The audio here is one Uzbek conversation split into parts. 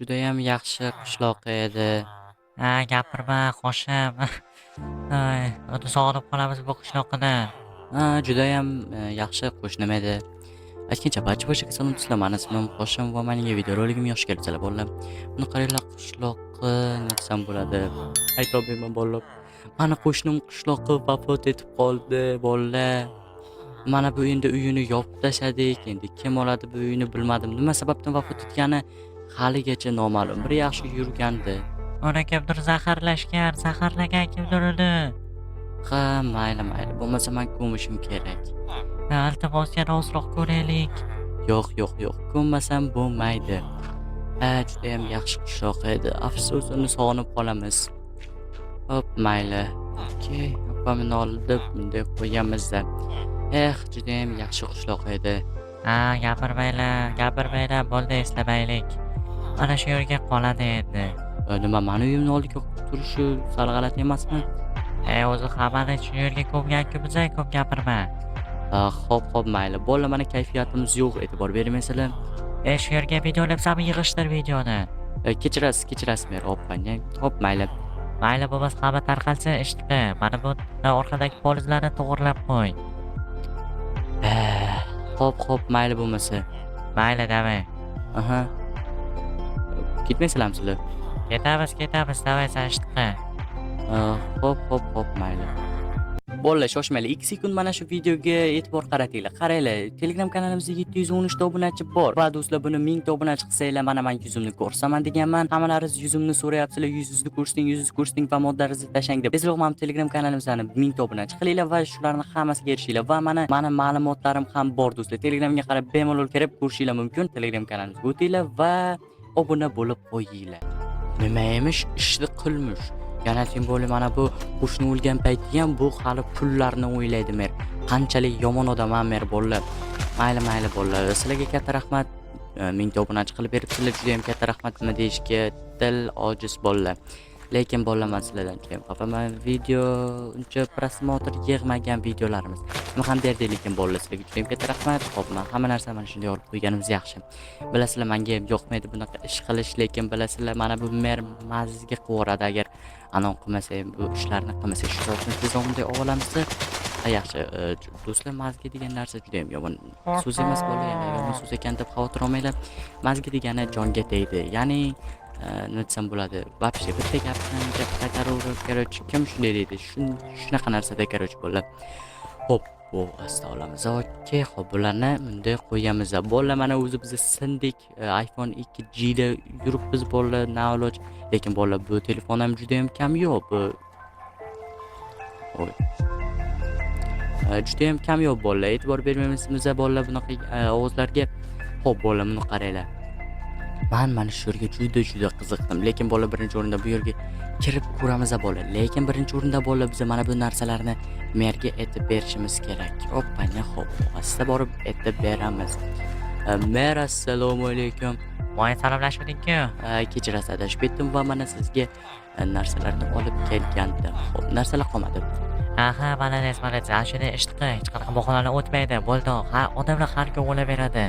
Judayam yaxshi qishloq edi. Ha, gapirma, Hoshim. Ay, uni sog'inib qolamiz bu qishloqni. Ha, judayam yaxshi qo'shnim edi. Aytgancha, barcha barchaga salom do'stlar. Mani ismim Hoshim va mening videoroligim yosh kelibsizlar, bolalar. Buni qaranglar, qishloqi nima desam bo'ladi? Aytolmayman, bolalar. Mani qo'shnim qishloqi vafot etib qoldi, bolalar. Mana bu endi uyini yopib tashladik. Endi kim oladi bu uyni, bilmadim. Nima sababdan vafot etgani haligacha noma'lum. Bir yaxshi yurgandi. Uni kimdir zaharlashgan, zaharlagan kimdir uni. Ha, mayli, mayli. Bo'lmasa man ko'mishim kerak. Ha, iltimos, yana ozroq ko'raylik. Yo'q, yo'q, yo'q. Ko'mmasam bo'lmaydi. Ha, judayam yaxshi qishloq edi. Afsus, uni sog'inib qolamiz. Hop, mayli. Okey, opamni oldi, bunday qo'yamiz-da. Eh, judayam yaxshi qishloq edi. Ha, gapirmanglar, gapirmanglar, bo'ldi, eslamaylik. Mana shu yerga qoladi endi. Nima, mani uyimni oldiga turishi sal g'alati emasmi? E, o'zi hammani shu yerga ko'mgan-ku biza, ko'p gapirma. Xo'p, xo'p, mayli. Bola, mana kayfiyatimiz yo'q, e'tibor bermaysizlar. E, shu yerga video olyapsanmi, yig'ishtir videoni. Kechirasiz, kechirasiz, mer opanya. Xo'p, mayli. Mayli, bo'lmasa hamma tarqalsin, ishni. Mana bu orqadagi polizlarni to'g'irlab qo'y. Xo'p, xo'p, mayli bo'lmasa. Mayli, давай. Aha. Ketmaysizlarmi sizlar? Ketamiz, ketamiz, давай, san ishni qil. Xo'p, xo'p, xo'p, mayli. Bolalar, shoshmanglar. 2 sekund mana shu videoga e'tibor qaratinglar. Qaranglar, Telegram kanalimizda 713 ta obunachi bor. Va do'stlar, buni 1000 ta obunachi qilsanglar, mana men yuzimni ko'rsaman deganman. Hammalaringiz yuzimni so'rayapsizlar, yuzingizni ko'rsating, yuzingizni ko'rsating va modlaringizni tashlang deb. Tezroq mana Telegram kanalimizni 1000 ta obunachi qilinglar va shularni hammasiga erishinglar. Va mana ma'lumotlarim ham bor do'stlar. Telegramga qarab bemalol kirib ko'rishinglar mumkin. Telegram kanalimizga o'tinglar va obuna bo'lib qo'yinglar. Nima emish, ishni qilmish. Yana tем более mana bu qo'shni o'lgan payti ham bu hali pullarni o'ylaydi mer. Qanchalik yomon odam mer, bolalar. Mayli, mayli, bolalar. Sizlarga katta rahmat. 1000 ta obunachi qilib beribsizlar. Juda ham katta rahmat, nima deyishga til ojiz, bolalar. Lekin bolalar, man sizlardan juda ham xafaman. Video uncha просмотр yig'magan videolarimiz. Nima ham derdik, lekin bolalar, sizlarga juda ham katta rahmat. Xo'p, man hamma narsani mana shunday olib qo'yganimiz yaxshi. Bilasizlar, menga ham yoqmaydi bunaqa ish qilish, lekin bilasizlar, mana bu mer mazga qilib agar anon qilmasak, bu ishlarni qilmasak, shu sababdan tezroq bunday olamiz. Ha, yaxshi, do'stlar, мозги degan narsa juda ham yomon so'z emas, bola, yana yomon so'z ekan deb xavotir olmanglar. Мозги degani jonga tegdi. Ya'ni, nima desam bo'ladi? Вообще bitta gapni gap qaytaraverib, короче, kim shunday deydi? Shunaqa narsada, короче, bolalar. Xo'p, bu asta olamiz. Okey, xo'p, bularni bunday qo'yamiz. Bolalar, mana o'zi biz sindik, iPhone 2G da yuribmiz, bolalar, nailoj. Lekin bolalar, bu telefon ham juda ham kamyob. Oy. Juda ham kamyob, bolalar. E'tibor bermaymiz bolalar bunaqa ovozlarga. Xo'p, bolalar, buni qaranglar. Man mana shu yerga juda juda qiziqdim. Lekin bolalar, birinchi o'rinda bu yerga kirib ko'ramiz, bolalar. Lekin birinchi o'rinda, bolalar, biz mana bu narsalarni merga aytib berishimiz kerak. Oppanya, xo'p, asta borib aytib beramiz. Mer, assalomu alaykum. Voy, salomlashmading-ku. Kechirasiz, adashib ketdim va mana sizga narsalarni olib kelgandim. Xo'p, narsalar qolmadi. Aha, молодец, молодец. Ana shunday ishni qil. Hech qanaqa bahonalar o'tmaydi. Bo'ldi. Ha, odamlar har kun o'laveradi.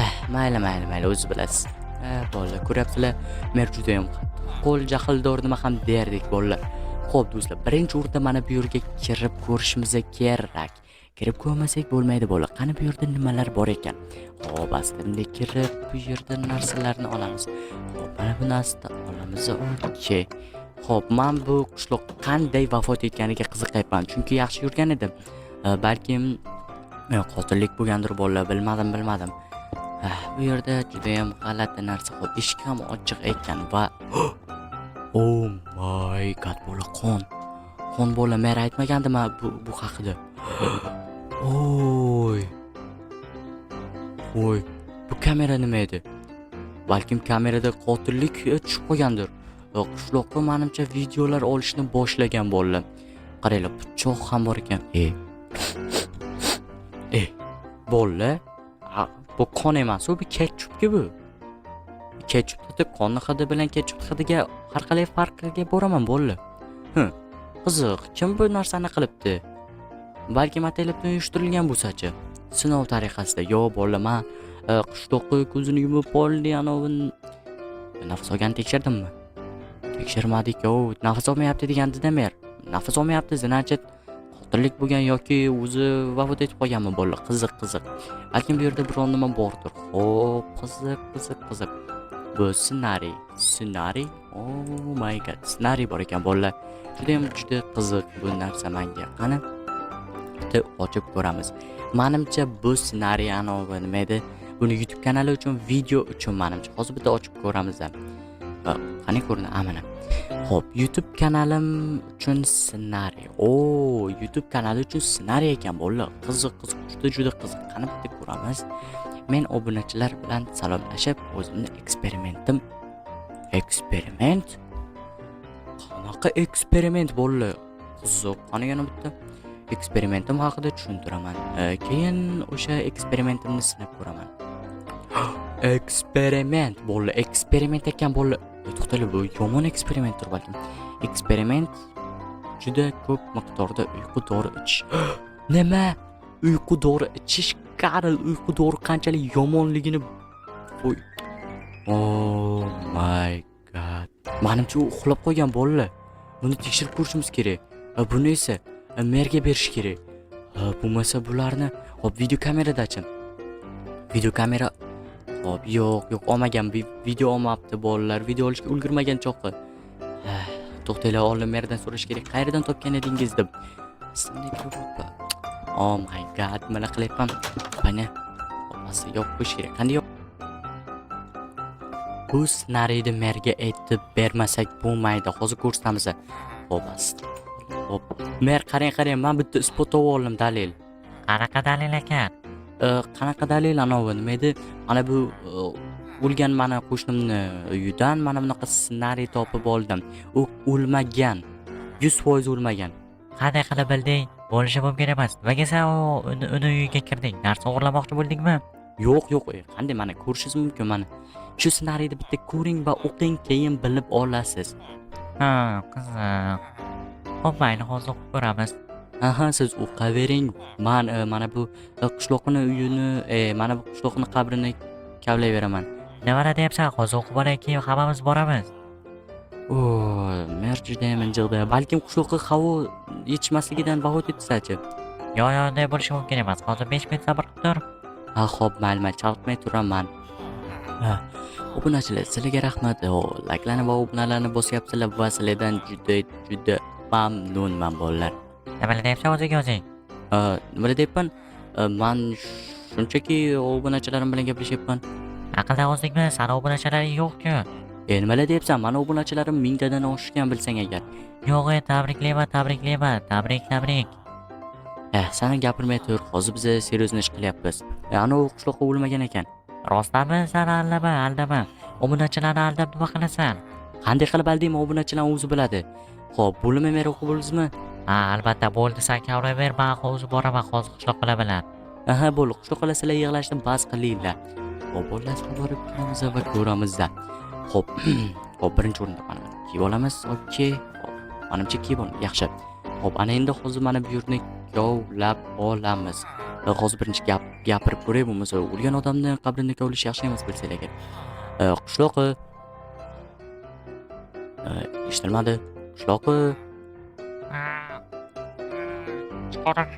Eh, mayli, mayli, mayli, o'zi bilasiz. Ha, bolalar, ko'ryapsizlar, mer judayam qo'l jahldor, nima ham derdik, bolalar. Xo'p, do'stlar, birinchi o'rinda mana bu yerga kirib ko'rishimiz kerak. Kirib ko'rmasak bo'lmaydi, bola. Qani, bu yerda nimalar bor ekan? Xo'p, asta bunday kirib, bu yerda narsalarni olamiz. Xo'p, mana buni asta olamiz. Okey. Xo'p, man bu qishloq qanday vafot etganiga qiziqayapman, chunki yaxshi yurgan edim. Balkim qotillik bo'lgandir, bolalar, bilmadim, bilmadim. Ah, bu yerda judayam g'alati narsa. Xo'p, eshik ham ochiq ekan va oh my God, bola, qon. Qon, bola, mer aytmagandim bu haqida. Oy. Voy, bu kamera nima edi? Balkim kamerada qotillik tushib qolgandir. Qishloqqa manimcha videolar olishni boshlagan, bolalar. Qaranglar, pichoq ham bor ekan. E. E, bolalar, ha, bu qon emas, bu ketchupku bu. Ketchup hidi qonni hidi bilan ketchup hidiga har qalay farqiga boraman, bolalar. Hı. Qiziq, kim bu narsani qilibdi? Balkim ataylabdan uyushtirilgan bo'lsa-chi? Sinov tariqasida. Yo'q, bolalar, man qishloqqa ko'zini yumib oldi, anavi. Nafas olganini tekshirdimmi? Tekshirmadik-ku. Nafas olmayapti degandi-da mer. Nafas olmayapti, значит, qotillik bo'lgan yoki o'zi vafot etib qolganmi bolalar? Qiziq, qiziq. Balkim bu yerda biron nima bordir. Xo'p, qiziq, qiziq, qiziq. Bu ssenariy, ssenariy. Oh my God, ssenariy bor ekan, bolalar. Judayam juda qiziq bu narsa menga. Qani? Bitta ochib ko'ramiz. Manimcha, bu ssenariy anavi nima edi? Buni YouTube kanali uchun, video uchun manimcha. Hozir bitta ochib ko'ramiz. Qani ko'rinadi? A, mana. Xo'p, YouTube kanalim uchun ssenariy. O, YouTube kanali uchun ssenariy ekan, bolalar. Qiziq, qiziq, juda juda qiziq. Qani, bitta ko'ramiz. Men obunachilar bilan salomlashib, o'zimni eksperimentim. Eksperiment? Qanaqa eksperiment, bolalar? Qiziq. Qani, yana bitta eksperimentim haqida tushuntiraman. Keyin o'sha eksperimentimni sinab ko'raman. Eksperiment, bolalar, eksperiment ekan, bolalar. To'xtanglar, bu yomon eksperimentdir balkim. Eksperiment: juda ko'p miqdorda uyqu dori ichish. Nima? Uyqu dori ichish? Karl uyqu dori qanchalik yomonligini. Voy. Oh my God. Manimcha, u uxlab qolgan, bolalar. Buni tekshirib ko'rishimiz kerak. Buni esa merga berish kerak. Bo'lmasa bularni. Hop, video kameradachi? Video kamera. Hop, yo'q, yo'q, olmagan, video olmabdi, bolalar. Video olishga ulgurmagan choqi. To'xtanglar, oldin merdan so'rash kerak. Qayerdan topgan edingiz deb. Oh my God, nima qilyapman? Qani? Hop, pastga yopib qo'yish kerak. Qanday yop? Bu ssenariyni merga aytib bermasak bo'lmaydi. Hozir ko'rsatamiz. Hop, hop. Mer, qarang, qarang, men bitta isbot topib oldim, dalil. Qanaqa dalil ekan? Qanaqa dalil, anavi nima edi? Mana bu o'lgan mani qo'shnimni uyidan mana bunaqa ssenariy topib oldim. U o'lmagan. 100% o'lmagan. Qanday qilib bilding? Bo'lishi mumkin emas. Nimaga sen uni uyiga kirding? Narsa o'g'irlamoqchi bo'ldingmi? Yo'q, yo'q, qanday, mana ko'rishingiz mumkin mana. Shu ssenariyni bitta ko'ring va o'qing, keyin bilib olasiz. Ha, qiziq. Xo'p, mayli, hozir o'qib ko'ramiz. Aha, siz o'qavering. Man mana bu qishloqni uyini, mana bu qishloqni qabrini kavlayveraman. Nimalar deyapsan? Hozir o'qib olay, keyin hammamiz boramiz. O, mer judayam injiqdi. Balkim qishloqqa havo yetishmasligidan vafot etsachi. Yo'q, yo'q, unday bo'lishi mumkin emas. Hozir 5 minut sabr qilib tur. Ha, xo'p, mayli, mayli, chalg'itmay turaman. Ha, obunachilar, sizlarga rahmat. O, layklarni va obunalarni bosyapsizlar va sizlardan juda juda mamnunman, bolalar. Nimalar deyapsan o'ziga o'zing? Nima deyapman? Man shunchaki obunachilarim bilan gaplashyapman. Aqldan ozdingmi? Sani obunachilaring yo'q-ku. E, nimalar deyapsan? Mani obunachilarim mingtadan oshgan, bilsang agar. Yo'q, e, tabriklayman, tabriklayman. Tabrik, tabrik. Eh, sani gapirmay tur. Hozir biz серьезный ish qilyapmiz. Anavi qishloqqa o'lmagan ekan. Rostdanmi? San aldama, aldama. Obunachilarni aldab nima qilasan? Qanday qilib aldayman, obunachilar o'zi biladi. Xo'p, bo'ldimi, mer, o'qib bo'ldingizmi? Ha, albatta bo'ldi, san kavlayver, man o'zi boraman hozir qishloqlar bilan. Aha, bo'ldi. Qishloqlar, sizlar yig'lashni bas qilinglar. Xo'p, bolalar, borib kelamiz va ko'ramizda. Xo'p, xo'p, birinchi o'rinda mana buni kiyib olamiz. Okey. Xo'p, manimcha kiyib oldim. Yaxshi. Xo'p, ana endi hozir mana bu yerni kovlab olamiz. Hozir birinchi gap gapirib ko'ray, bo'lmasa o'lgan odamni qabrini kovlash yaxshi emas, bilsanglar agar. Qishloqi. Eshitilmadi. Qishloqi. Chiqarib.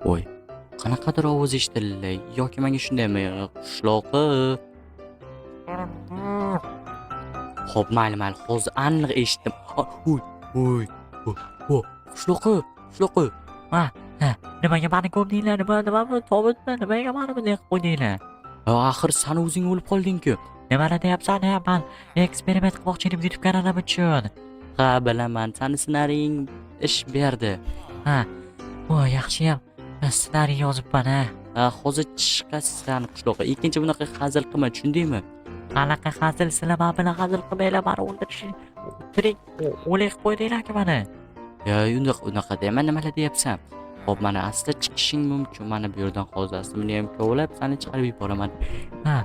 Voy. Qanaqadir ovoz eshitildi yoki menga shundaymi? Qishloqi. Xo'p, mayli, mayli. Hozir aniq eshitdim. Ha, Uy, uy, uy, uy, qishloqi, qishloqi. Ha, ha, nimaga mani ko'mdinglar? Nima, nima bu? Tobutmi? Nimaga mani bunday qilib qo'ydinglar? Axir san o'zing o'lib qolding-ku. Nimalar deyapsan? Ha, man eksperiment qilmoqchi edim YouTube kanalim uchun. Ha, bilaman. Sani ssenariying ish berdi. Ha, voy, yaxshiyam ssenariy yozibman, ha. Ha, hozir chiqasan, qishloqqa. Ikkinchi bunaqa hazil qilma, tushundingmi? Qanaqa hazil, sizlar man bilan hazil qilmanglar, mani o'ldirish tirik o'lik qilib qo'ydinglar-ku mani. Ya, unaqa unaqa dema, nimalar deyapsan? Xo'p, mana asta chiqishing mumkin mana bu yerdan hozir. Asta buni ham kovlab, seni chiqarib yuboraman. Ha,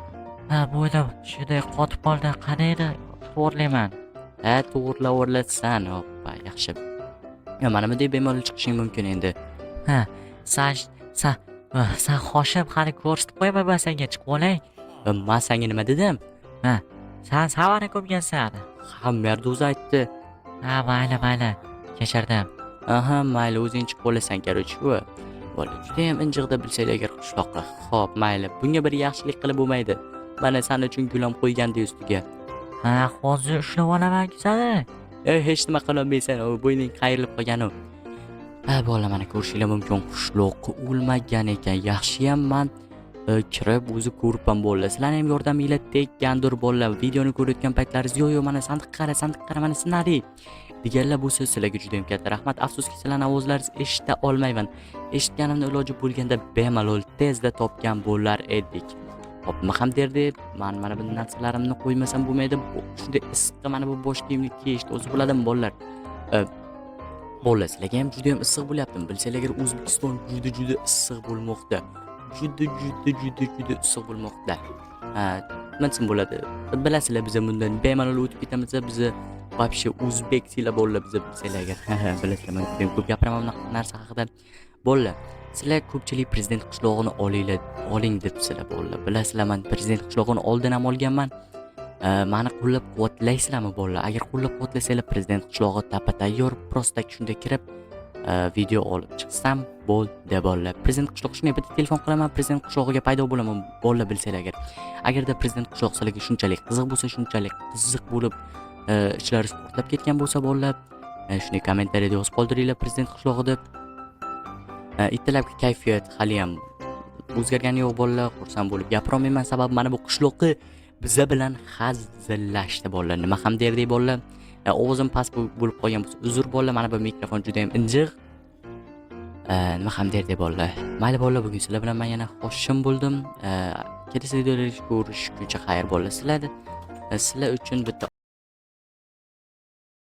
ha, bo'ynim shunday qotib qoldi. Qani edi, to'g'rilayman. Ha, to'g'irlaverlasan. Hoppa, yaxshi. Ya, mana bunday bemalol chiqishing mumkin endi. Ha, san Hoshim, hali ko'rsatib qo'yaman man senga, chiqib olay. Man senga nima dedim? Ha. San savani ko'mgansan. Ha, merda o'zi aytdi. Ha, mayli, mayli. Kechirdim. Aha, mayli, o'zing chiqib olasan, короче, u. Bola judayam injiqda, bilsanglar agar, qishloqqa. Xo'p, mayli, bunga bir yaxshilik qilib bo'lmaydi. Mana san uchun gul ham qo'ygandi ustiga. Ha, hozir ushlab olaman seni. Ey, hech nima qilolmaysan, u bo'yning qayrilib qolgan u. Ha, bola, mana ko'rishinglar mumkin, qishloqqa o'lmagan ekan. Yaxshiyam man kirib o'zi ko'ribman, bolalar. Sizlarni ham yordaminglar tekkandir, bolalar. Videoni ko'rayotgan paytlaringiz, yo, yo, mana sandiq qara, sandiq qara, mana sinari deganlar bo'lsa, sizlarga juda ham katta rahmat. Afsuski, sizlarni ovozlaringizni eshita olmayman. Eshitganimda iloji bo'lganda bemalol tezda topgan bo'lar edik. Hop, nima ham derdi? Man mana bu narsalarimni qo'ymasam bo'lmaydi. Bu shunday issiqqa mana bu bosh kiyimni kiyishni o'zi bo'ladimi, bolalar? Bolalar, sizlarga ham juda ham issiq bo'lyaptimi? Bilsanglar agar, O'zbekiston juda juda issiq bo'lmoqda. Juda juda juda juda issiq bo'lmoqda. Ha, nima desam bo'ladi? Bilasizlar, biz bundan bemalol o'tib ketamiz, bizni вообще o'zbeksizlar, bolalar, bizni bilsanglar agar. Bilasizlar, man juda ham ko'p gapiraman bunaqa narsa haqida. Bolalar, sizlar ko'pchilik prezident qishlog'ini olinglar, oling debsizlar, bolalar. Bilasizlar, man prezident qishlog'ini oldin ham olganman. Mani qo'llab-quvvatlaysizlarmi, bolalar? Agar qo'llab-quvvatlasanglar, prezident qishlog'i tapa tayyor, просто shunda kirib video olib chiqsam bo'ldi, bolalar. Prezident qishlog'i shunday bitta telefon qilaman, prezident qishlog'iga paydo bo'laman, bolalar, bilsanglar agar. Agarda prezident qishlog'i sizlarga shunchalik qiziq bo'lsa, shunchalik qiziq bo'lib, ishlaringiz portlab ketgan bo'lsa, bolalar, shunday kommentariyada yozib qoldiringlar prezident qishlog'i deb. Ertalabki kayfiyat haliyam o'zgargani yo'q, bolalar, xursand bo'lib gapirolmayman, sababi mana bu qishloqi biza bilan hazillashdi, bolalar. Nima ham derdik, bolalar? Ovozim past bo'lib qolgan bo'lsa, uzr, bolalar, mana bu mikrofon juda ham injiq. Nima ham derdik, bolalar? Mayli, bolalar, bugun sizlar bilan men yana Hoshim bo'ldim. Kelasi videolarda ko'rishguncha xayr, bolalar. Sizlar uchun bitta